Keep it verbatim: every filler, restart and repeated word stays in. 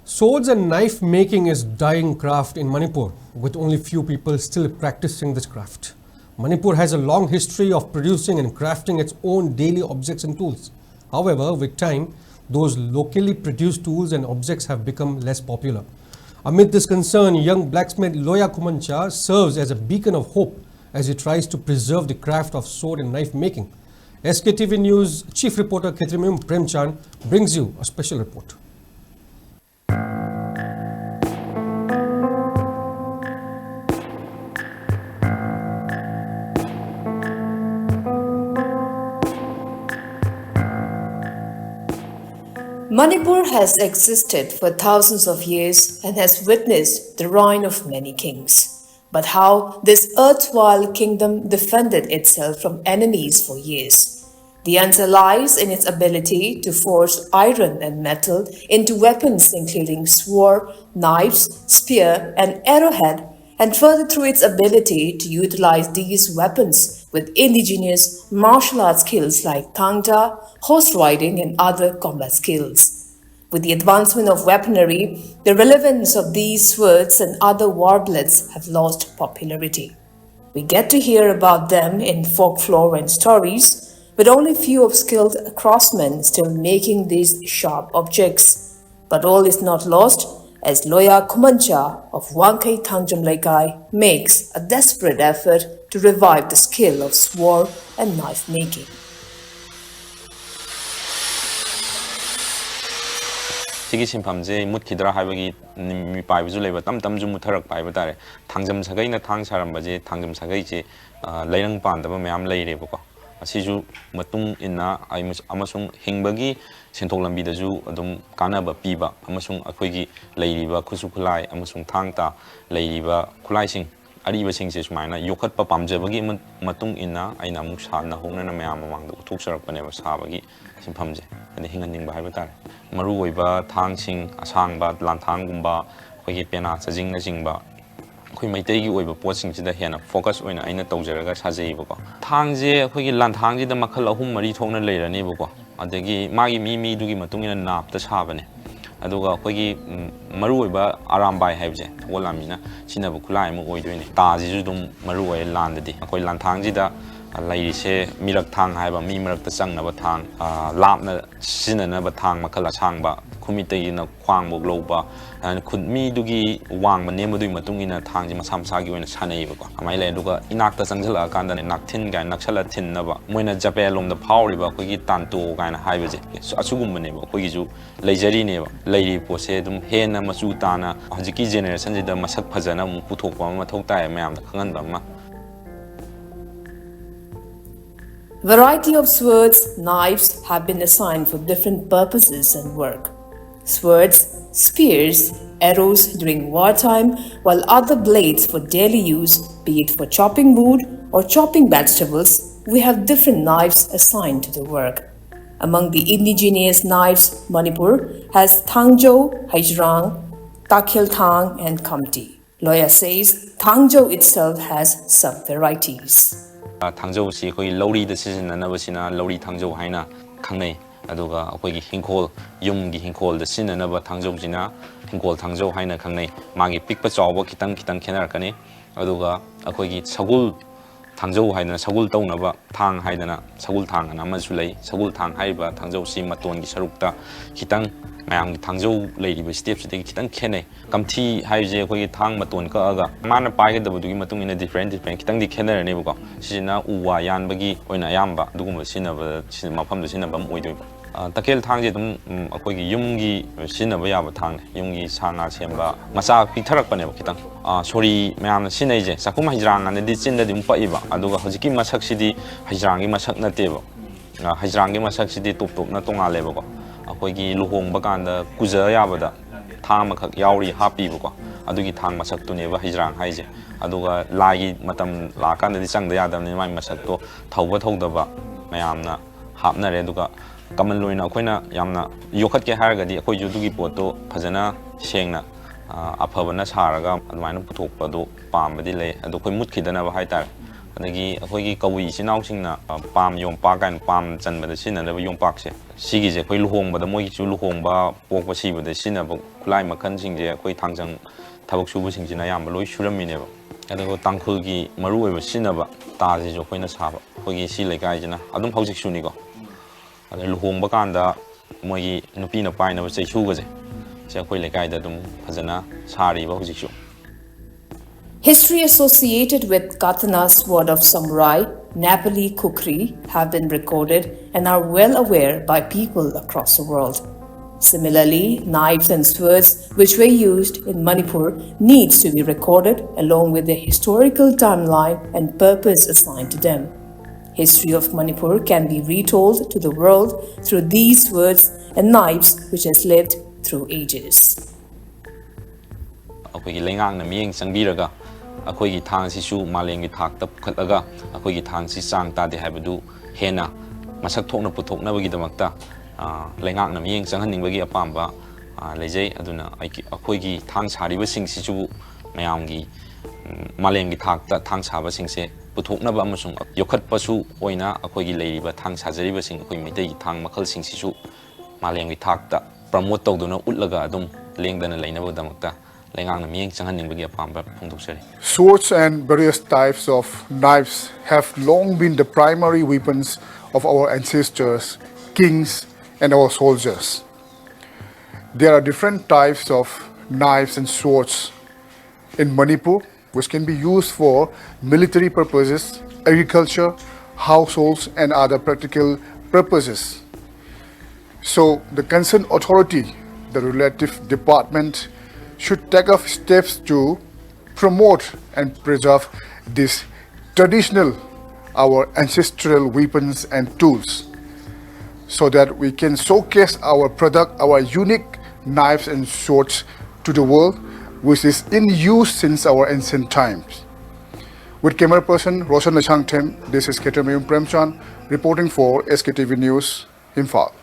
Swords and knife making is dying craft in Manipur, with only few people still practicing this craft. Manipur has a long history of producing and crafting its own daily objects and tools. However, with time, those locally produced tools and objects have become less popular. Amid this concern, young blacksmith Loya Kumancha serves as a beacon of hope as he tries to preserve the craft of sword and knife making. S K T V News chief reporter Khetremyung Premchand brings you a special report. Manipur has existed for thousands of years and has witnessed the reign of many kings. But how this erstwhile kingdom defended itself from enemies for years? The answer lies in its ability to forge iron and metal into weapons including sword, knives, spear, and arrowhead, and further through its ability to utilize these weapons with indigenous martial arts skills like thangta, horse riding, and other combat skills. With the advancement of weaponry, the relevance of these swords and other war blades have lost popularity. We get to hear about them in folklore and stories, but only few of skilled craftsmen still making these sharp objects. But all is not lost as Loya Kumancha of Wangkhei Thangjam Leikai makes a desperate effort to revive the skill of sword and knife making. ꯁꯤꯒꯤ ꯁꯤꯟꯐꯝꯁꯦ ꯃꯨꯠꯈꯤꯗ꯭ꯔꯥ ꯍꯥꯏꯕꯒꯤ ꯃꯤꯄꯥꯏꯕꯁꯨ ꯂꯩꯕ, ꯇꯞ ꯇꯞꯅꯁꯨ ꯃꯨꯠꯊꯔꯛꯄ ꯍꯥꯏꯕ ꯇꯥꯔꯦ꯫ ꯊꯥꯡꯖꯝ ꯁꯥꯒꯩꯅ ꯊꯥꯡ ꯁꯥꯔꯝꯕꯁꯦ, ꯊꯥꯡꯖꯝ ꯁꯥꯒꯩꯁꯦ, ꯑ, ꯂꯩꯔꯪ ꯄꯥꯟꯗꯕ ꯃꯌꯥꯝ ꯂꯩꯔꯦꯕꯀꯣ꯫ ꯑꯁꯤꯁꯨ ꯃꯇꯨꯡ ꯏꯟꯅ ꯑꯩ ꯃꯁ-, ꯑꯃꯁꯨꯡ ꯍꯤꯡꯕꯒꯤ ꯁꯦꯟꯊꯣꯛ ꯂꯝꯕꯤꯗꯁꯨ ꯑꯗꯨꯝ ꯀꯥꯟꯅꯕ ꯄꯤꯕ ꯑꯃꯁꯨꯡ ꯑꯩꯈꯣꯏꯒꯤ ꯂꯩꯔꯤꯕ ꯈꯨꯠꯁꯨ ꯈꯨꯠꯂꯥꯏ ꯑꯃꯁꯨꯡ ꯊꯥꯡ ꯇꯥ ꯂꯩꯔꯤꯕ ꯈꯨꯠꯂꯥꯏꯁꯤꯡ ꯑꯔꯤꯕꯁꯤꯡꯁꯦ ꯁꯨꯃꯥꯏꯅ ꯌꯣꯛꯈꯠꯄ ꯄꯥꯝꯖꯕꯒꯤ ꯃ-, ꯃꯇꯨꯡ ꯏꯟꯅ ꯑꯩꯅ ꯑꯃꯨꯛ ꯁꯥꯟꯅ ꯍꯧꯅꯅ ꯃꯌꯥꯝ ꯃꯃꯥꯡꯗ ꯎꯠꯊꯣꯛꯆꯔꯛꯄꯅꯦꯕ ꯁꯥꯕꯒꯤ ꯁꯤꯟꯐꯝꯁꯦ, ꯍꯥꯏꯗꯤ ꯍꯤꯡꯍꯟꯅꯤꯡꯕ ꯍꯥꯏꯕ ꯇꯥꯔꯦ꯫ ꯃꯔꯨꯑꯣꯏꯕ ꯊꯥꯡꯁꯤꯡ, ꯑꯁꯥꯡꯕ, ꯂꯥꯟꯊꯥꯡꯒꯨꯝꯕ, ꯑꯩꯈꯣꯏꯒꯤ ꯄꯦꯅꯥ ꯆꯥꯖꯤꯡꯅꯆꯤꯡꯕ ꯑꯩꯈꯣꯏ ꯃꯩꯇꯩꯒꯤ ꯑꯣꯏꯕ ꯄꯣꯠꯁꯤꯡꯁꯤꯗ ꯍꯦꯟꯅ focus ꯑꯣꯏꯅ ꯑꯩꯅ ꯇꯧꯖꯔꯒ ꯁꯥꯖꯩꯌꯦꯕꯀꯣ꯫ ꯊꯥꯡꯁꯦ ꯑꯩꯈꯣꯏꯒꯤ ꯂꯥꯟꯊꯥꯡꯁꯤꯗ ꯃꯈꯜ ꯑꯍꯨꯝ ꯃꯔꯤ ꯊꯣꯛꯅ ꯂꯩꯔꯅꯦꯕꯀꯣ꯫ ꯑꯗꯒꯤ ꯃꯥꯒꯤ ꯃꯤ ꯃꯤꯗꯨꯒꯤ ꯃꯇꯨꯡ ꯏꯟꯅ ꯅꯥꯞꯇ ꯁꯥꯕꯅꯦ꯫ ꯑꯗꯨꯒ ꯑꯩꯈꯣꯏꯒꯤ ꯎꯝ, ꯃꯔꯨꯑꯣꯏꯕ ꯑꯔꯥꯝꯕꯥꯏ ꯍꯥꯏꯕꯁꯦ ꯁꯒꯣꯜ ꯂꯥꯟꯃꯤꯅ ꯁꯤꯖꯤꯟꯅꯕ ꯈꯨꯠꯂꯥꯏ ꯑꯃ ꯑꯣꯏꯗꯣꯏꯅꯦ꯫ ꯇꯥꯁꯤꯁꯨ ꯑꯗꯨꯝ ꯃꯔꯨ ꯑꯣꯏ ꯂꯥꯟꯗꯗꯤ꯫ ꯑꯩꯈꯣꯏ ꯂꯥꯟꯊꯥꯡꯁꯤꯗ ꯂꯩꯔꯤꯁꯦ ꯃꯤꯔꯛ ꯊꯥꯡ ꯍꯥꯏꯕ, ꯃꯤ ꯃꯔꯛꯇ ꯆꯪꯅꯕ ꯊꯥꯡ, ꯑ, ꯂꯥꯞꯅ ꯁꯤꯖꯤꯟꯅꯅꯕ ꯊꯥꯡ ꯃꯈꯜ ꯑꯁꯥꯡꯕ, ꯈꯨꯃꯤꯠꯇꯒꯤꯅ ꯈ꯭ꯋꯥꯡꯐꯧ ꯂꯧꯕ, ꯑꯗꯨꯅ ꯈꯨꯠ ꯃꯤꯗꯨꯒꯤ ꯋꯥꯡꯕ ꯅꯦꯝꯕꯗꯨꯒꯤ ꯃꯇꯨꯡ ꯏꯟꯅ ꯊꯥꯡꯁꯦ ꯃꯁꯥ ꯃꯁꯥꯒꯤ ꯑꯣꯏꯅ ꯁꯥꯟꯅꯩꯌꯦꯕꯀꯣ꯫ ꯑꯗꯨꯃꯥꯏꯅ ꯂꯩ꯫ ꯑꯗꯨꯒ ꯏꯅꯥꯛꯇ ꯆꯪꯁꯤꯜꯂꯛꯑꯀꯥꯟꯗꯅꯦ, ꯅꯥꯛꯊꯤꯟ ꯀꯥꯏꯅ ꯅꯛꯁꯜꯂ ꯊꯤꯟꯅꯕ, ꯃꯣꯏꯅ ꯖꯄꯦꯟ ꯂꯣꯝꯗ ꯐꯥꯎꯔꯤꯕ ꯑꯩꯈꯣꯏꯒꯤ ꯇꯥꯟꯇꯣ ꯀꯥꯏꯅ ꯍꯥꯏꯕꯁꯦ, ꯑꯁꯤꯒꯨꯝꯕꯅꯦꯕ ꯑꯩꯈꯣꯏꯒꯤꯁꯨ ꯂꯩꯖꯔꯤꯅꯦꯕ꯫ ꯂꯩꯔꯤꯕ ꯄꯣꯠꯁꯦ ꯑꯗꯨꯝ ꯍꯦꯟꯅ ꯃꯆꯨ ꯇꯥꯅ ꯍꯧꯖꯤꯛꯀꯤ ꯖꯦꯅꯦꯔꯦꯁꯟꯁꯤꯗ ꯃꯁꯛ ꯐꯖꯅ ꯑꯃꯨꯛ ꯄꯨꯊꯣꯛꯄ ꯑꯃ ꯃꯊꯧ ꯇꯥꯏ, ꯃꯌꯥꯝꯗ ꯈꯪꯍꯟꯕ ꯑꯃ꯫ Variety of swords, knives have been assigned for different purposes and work. Swords, spears, arrows during wartime, while other blades for daily use, be it for chopping wood or chopping vegetables, we have different knives assigned to the work. Among the indigenous knives, Manipur has Thangjo, Haijrang, Takhel Thang, and Khamti. Loya says Thangjo itself has sub-varieties. ꯊꯥꯡꯖꯧꯁꯤ ꯑꯩꯈꯣꯏꯒꯤ ꯂꯧꯔꯤꯗ ꯁꯤꯖꯤꯟꯅꯅꯕꯁꯤꯅ ꯂꯧꯔꯤ ꯊꯥꯡꯖꯧ ꯍꯥꯏꯅ ꯈꯪꯅꯩ꯫ ꯑꯗꯨꯒ ꯑꯩꯈꯣꯏꯒꯤ ꯍꯤꯡꯈꯣꯜ, ꯌꯨꯝꯒꯤ ꯍꯤꯡꯈꯣꯜꯗ ꯁꯤꯖꯤꯟꯅꯅꯕ ꯊꯥꯡꯖꯧꯁꯤꯅ ꯍꯤꯡꯈꯣꯜ ꯊꯥꯡꯖꯧ ꯍꯥꯏꯅ ꯈꯪꯅꯩ꯫ ꯃꯥꯒꯤ ꯄꯤꯛꯄ ꯆꯥꯎꯕ ꯈꯤꯇꯪ ꯈꯤꯇꯪ ꯈꯦꯠꯅꯔꯛꯀꯅꯤ꯫ ꯑꯗꯨꯒ ꯑꯩꯈꯣꯏꯒꯤ ꯁꯒꯣꯜ ꯊꯥꯡꯖꯧ ꯍꯥꯏꯗꯅ, ꯁꯒꯣꯜ ꯇꯧꯅꯕ ꯊꯥꯡ ꯍꯥꯏꯗꯅ, ꯁꯒꯣꯜ ꯊꯥꯡ ꯑꯅ ꯑꯃꯁꯨ ꯂꯩ꯫ ꯁꯒꯣꯜ ꯊꯥꯡ ꯍꯥꯏꯔꯤꯕ ꯊꯥꯡꯖꯧꯁꯤ ꯃꯇꯣꯟꯒꯤ ꯁꯔꯨꯛꯇ ꯈꯤꯇꯪ ꯃꯌꯥꯝꯒꯤ ꯊꯥꯡꯖꯧ ꯂꯩꯔꯤꯕ ꯁ꯭ꯇꯦꯞꯁꯤꯗꯒꯤ ꯈꯤꯇꯪ ꯈꯦꯠꯅꯩ꯫ ꯀꯝꯊꯤ ꯍꯥꯏꯔꯤꯁꯦ ꯑꯩꯈꯣꯏꯒꯤ ꯊꯥꯡ ꯃꯇꯣꯟ ꯀꯛꯑꯒ ꯃꯥꯅ ꯄꯥꯏꯒꯗꯕꯗꯨꯒꯤ ꯃꯇꯨꯡ ꯏꯟꯅ different different ꯈꯤꯇꯪꯗꯤ ꯈꯦꯠꯅꯔꯅꯦꯕꯀꯣ꯫ ꯁꯤꯁꯤꯅ ꯎ ꯋꯥ ꯌꯥꯟꯕꯒꯤ ꯑꯣꯏꯅ ꯑꯌꯥꯝꯕ ꯑꯗꯨꯒꯨꯝꯕ ꯁꯤꯖꯤꯟꯅꯕ, ꯁꯤ-, ꯃꯐꯝꯗ ꯁꯤꯖꯤꯟꯅꯕ ꯑꯃ ꯑꯣꯏꯗꯣꯏꯕ꯫ ꯑ, ꯇꯈꯦꯜ ꯊꯥꯡꯁꯦ ꯑꯗꯨꯝ, ꯎꯝ, ꯑꯩꯈꯣꯏꯒꯤ ꯌꯨꯝꯒꯤ ꯁꯤꯖꯤꯟꯅꯕ ꯌꯥꯕ ꯊꯥꯡꯅꯦ꯫ ꯌꯨꯝꯒꯤ ꯁꯥ ꯉꯥ ꯁꯦꯝꯕ, ꯃꯆꯥ ꯄꯤꯛꯊꯔꯛꯄꯅꯦꯕ ꯈꯤꯇꯪ꯫ ꯑ, ꯁꯣꯔꯤ ꯃꯌꯥꯝꯅ ꯁꯤꯖꯤꯟꯅꯩꯁꯦ, ꯆꯥꯛꯈꯨꯝ ꯍꯩꯖ꯭ꯔꯥꯡ ꯑꯅꯗꯤ ꯆꯤꯟꯗꯗꯤ ꯑꯗꯨꯝ ꯄꯛꯏꯕ, ꯑꯗꯨꯒ ꯍꯧꯖꯤꯛꯀꯤ ꯃꯁꯛꯁꯤꯗꯤ ꯍꯩꯖ꯭ꯔꯥꯡꯒꯤ ꯃꯁꯛ ꯅꯠꯇꯦꯕ꯫ ꯑ, ꯍꯩꯖ꯭ꯔꯥꯡꯒꯤ ꯃꯁꯛꯁꯤꯗꯤ ꯇꯣꯞ ꯇꯣꯞꯅ ꯇꯣꯉꯥꯜꯂꯦꯕꯀꯣ꯫ ꯑꯩꯈꯣꯏꯒꯤ ꯂꯨꯍꯣꯡꯕ ꯀꯥꯟꯗ ꯀꯨꯖ ꯌꯥꯕꯗ ꯊꯥꯡ ꯑꯃꯈꯛ ꯌꯥꯎꯔꯤ ꯍꯥꯞꯄꯤꯕꯀꯣ꯫ ꯑꯗꯨꯒꯤ ꯊꯥꯡ ꯃꯁꯛꯇꯨꯅꯦꯕ ꯍꯩꯖ꯭ꯔꯥꯡ ꯍꯥꯏꯁꯦ꯫ ꯑꯗꯨꯒ ꯂꯥꯏꯒꯤ ꯃꯇꯝ ꯂꯥꯛꯑꯀꯥꯟꯗꯗꯤ ꯆꯪꯗ ꯌꯥꯗꯕꯅꯤꯅ ꯃꯥꯏ ꯃꯁꯛꯇꯣ ꯊꯧꯕ ꯊꯧꯗꯕ ꯃꯌꯥꯝꯅ ꯍꯥꯞꯅꯔꯦ꯫ ꯑꯗꯨꯒ ꯀꯃꯟ ꯑꯣꯏꯅ ꯑꯩꯈꯣꯏꯅ ꯌꯥꯝꯅ ꯌꯣꯛꯈꯠꯀꯦ ꯍꯥꯏꯔꯒꯗꯤ ꯑꯩꯈꯣꯏꯁꯨ ꯑꯗꯨꯒꯤ ꯄꯣꯠꯇꯣ ꯐꯖꯅ ꯁꯦꯡꯅ, ꯑ, ꯑꯐꯕꯅ ꯁꯥꯔꯒ ꯑꯗꯨꯃꯥꯏꯅ ꯄꯨꯊꯣꯛꯄꯗꯣ ꯄꯥꯝꯕꯗꯤ ꯂꯩ꯫ ꯑꯗꯣ ꯑꯩꯈꯣꯏ ꯃꯨꯠꯈꯤꯗꯅꯕ ꯍꯥꯏꯇꯥꯔꯦ꯫ ꯑꯗꯒꯤ ꯑꯩꯈꯣꯏꯒꯤ ꯀꯕꯨꯏ ꯏꯆꯤꯟ ꯏꯅꯥꯎꯁꯤꯡꯅ ꯄꯥꯝ ꯌꯣꯝꯄꯥꯛ ꯀꯥꯏꯅ ꯄꯥꯝ ꯆꯟꯕꯗ ꯁꯤꯖꯤꯟꯅꯗꯕ ꯌꯣꯝꯄꯥꯛꯁꯦ, ꯁꯤꯒꯤꯁꯦ ꯑꯩꯈꯣꯏ ꯂꯨꯍꯣꯡꯕꯗ, ꯃꯣꯏꯒꯤꯁꯨ ꯂꯨꯍꯣꯡꯕ, ꯄꯣꯛꯄ, ꯁꯤꯕꯗ ꯁꯤꯖꯤꯟꯅꯕ ꯈꯨꯠꯂꯥꯏ ꯃꯈꯜꯁꯤꯡꯁꯦ ꯑꯩꯈꯣꯏ ꯊꯥꯡꯖꯪ ꯊꯕꯛ ꯁꯨꯕꯁꯤꯡꯁꯤꯅ ꯑꯌꯥꯝꯕ ꯂꯣꯏ ꯁꯨꯔꯝꯃꯤꯅꯦꯕ꯫ ꯑꯗꯨꯒ ꯇꯥꯡꯈꯨꯜꯒꯤ ꯃꯔꯨꯑꯣꯏꯕ ꯁꯤꯖꯤꯟꯅꯕ ꯇꯥꯁꯤꯁꯨ ꯑꯩꯈꯣꯏꯅ ꯁꯥꯕ, ꯑꯩꯈꯣꯏꯒꯤ ꯁꯤ ꯂꯩꯀꯥꯏꯁꯤꯅ ꯑꯗꯨꯝ ꯍꯧꯖꯤꯛꯁꯨꯅꯤꯀꯣ꯫ ꯑꯗ ꯂꯨꯍꯣꯡꯕ ꯀꯥꯟꯗ ꯃꯣꯏꯒꯤ ꯅꯨꯄꯤꯅ ꯄꯥꯏꯅꯕ ꯆꯩꯁꯨꯒꯁꯦ, ꯁꯤ ꯑꯩꯈꯣꯏ ꯂꯩꯀꯥꯏꯗ ꯑꯗꯨꯝ ꯐꯖꯅ ꯁꯥꯔꯤꯕ ꯍꯧꯖꯤꯛꯁꯨ꯫ History associated with Katana, Sword of Samurai, Napali Kukri have been recorded and are well aware by people across the world. Similarly, knives and swords which were used in Manipur needs to be recorded along with their historical timeline and purpose assigned to them. History of Manipur can be retold to the world through these swords and knives which has lived through ages. ꯑꯩꯈꯣꯏꯒꯤ ꯂꯩꯉꯥꯛꯅ ꯃꯤꯠꯌꯦꯡ ꯆꯪꯕꯤꯔꯒ ꯑꯩꯈꯣꯏꯒꯤ ꯊꯥꯡꯁꯤꯁꯨ ꯃꯥꯂꯦꯝꯒꯤ ꯊꯥꯛꯇ ꯄꯨꯈꯠꯂꯒ ꯑꯩꯈꯣꯏꯒꯤ ꯊꯥꯡꯁꯤ ꯆꯥꯡ ꯇꯥꯗꯦ ꯍꯥꯏꯕꯗꯨ ꯍꯦꯟꯅ ꯃꯁꯛ ꯊꯣꯛꯅ ꯄꯨꯊꯣꯛꯅꯕꯒꯤꯗꯃꯛꯇ, ꯑ, ꯂꯩꯉꯥꯛꯅ ꯃꯤꯠꯌꯦꯡ ꯆꯪꯍꯟꯅꯤꯡꯕꯒꯤ ꯑꯄꯥꯝꯕ, ꯑ, ꯂꯩꯖꯩ꯫ ꯑꯗꯨꯅ ꯑꯩꯒꯤ, ꯑꯩꯈꯣꯏꯒꯤ ꯊꯥꯡ ꯁꯥꯔꯤꯕꯁꯤꯡꯁꯤꯁꯨ ꯃꯌꯥꯝꯒꯤ, ꯎꯝ, ꯃꯥꯂꯦꯝꯒꯤ ꯊꯥꯛꯇ ꯊꯥꯡ ꯁꯥꯕꯁꯤꯡꯁꯦ ꯄꯨꯊꯣꯛꯅꯕ ꯑꯃꯁꯨꯡ ꯌꯣꯛꯈꯠꯄꯁꯨ ꯑꯣꯏꯅ ꯑꯩꯈꯣꯏꯒꯤ ꯂꯩꯔꯤꯕ ꯊꯥꯡ ꯁꯥꯖꯔꯤꯕꯁꯤꯡ, ꯑꯩꯈꯣꯏ ꯃꯩꯇꯩꯒꯤ ꯊꯥꯡ ꯃꯈꯜꯁꯤꯡꯁꯤꯁꯨ ꯃꯥꯂꯦꯝꯒꯤ ꯊꯥꯛꯇ ꯄ꯭ꯔꯃꯣꯠ ꯇꯧꯗꯨꯅ ꯎꯠꯂꯒ ꯑꯗꯨꯝ ꯂꯦꯡꯗꯅ ꯂꯩꯅꯕꯒꯤꯗꯃꯛꯇ ꯂꯩꯉꯥꯛꯅ ꯃꯤꯠꯌꯦꯡ ꯆꯪꯍꯟꯅꯤꯡꯕꯒꯤ ꯑꯄꯥꯝꯕ ꯐꯣꯡꯗꯣꯛꯆꯔꯤ꯫ Swords and various types of knives have long been the primary weapons of our ancestors, kings, and our soldiers. There are different types of knives and swords in Manipur, which can be used for military purposes, agriculture, households, and other practical purposes. So, the concerned authority, the relative department, should take up steps to promote and preserve these traditional, our ancestral weapons and tools, so that we can showcase our product, our unique knives and swords to the world, which is in use since our ancient times. With camera person Roshan Lashangthem, this is Keter Mayum Premchand reporting for S K T V News, Imphal.